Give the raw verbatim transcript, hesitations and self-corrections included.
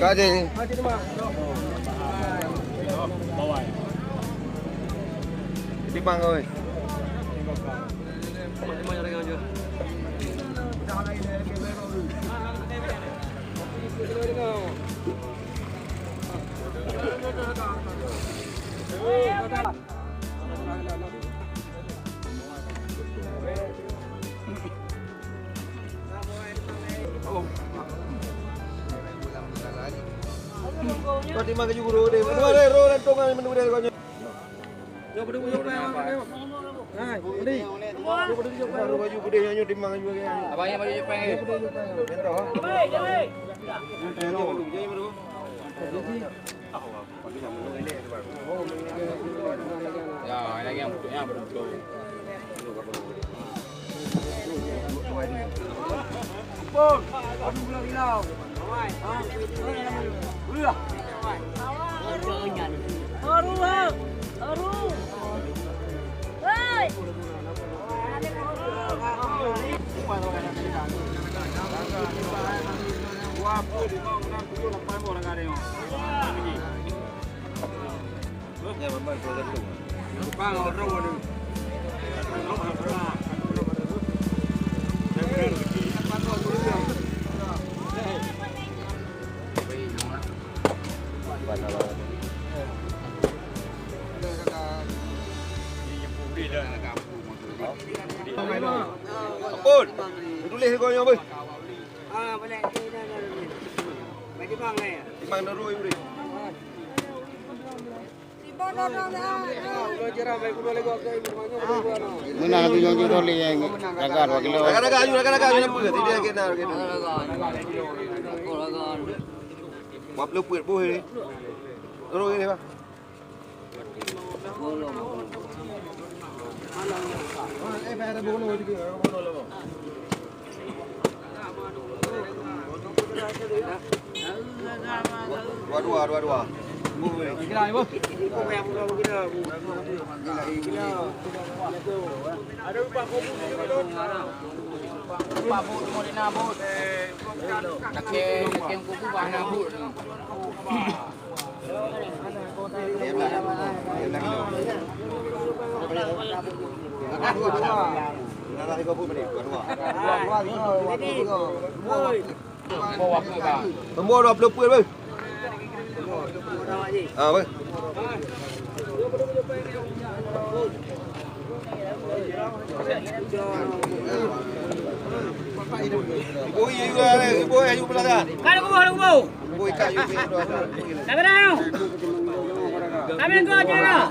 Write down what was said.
Ka deh. Timbang, oi. Kau timbang keu guru deh. Dua deh, roh dan tongan menurut dia kau nyoe. Nyoe beudeueng, nyoe beudeueng, nyoe beudeueng. Hai, Andi. Nyoe beudeueng, nyoe beudeueng. Baru baju putih nyoe timbang juga. Abang yang baju jepang. Nyoe beudeueng, nyoe beudeueng. Nyoe beudeueng, nyoe beudeueng. Ya, lagi yang, yang betul. Ampun, tuléh kau nyoe beuh. Timbang dua ribu. Meunan laju nyang jitolak nyang ragat dua kilo. Ragat-ragat aju, ragat-ragat aju, nampak ke? Tidak, kita, kita. Dua puluh peuet boh ni. Terus ni, Bang. Dua dua, dua dua. Lembu dua puluh peuet beuh. Ah, beuh. Ibu, ibu, ibu, ibu, ibu, belakang. Kan aku bawa aku bawa. Kami dah. Kami kau je lah.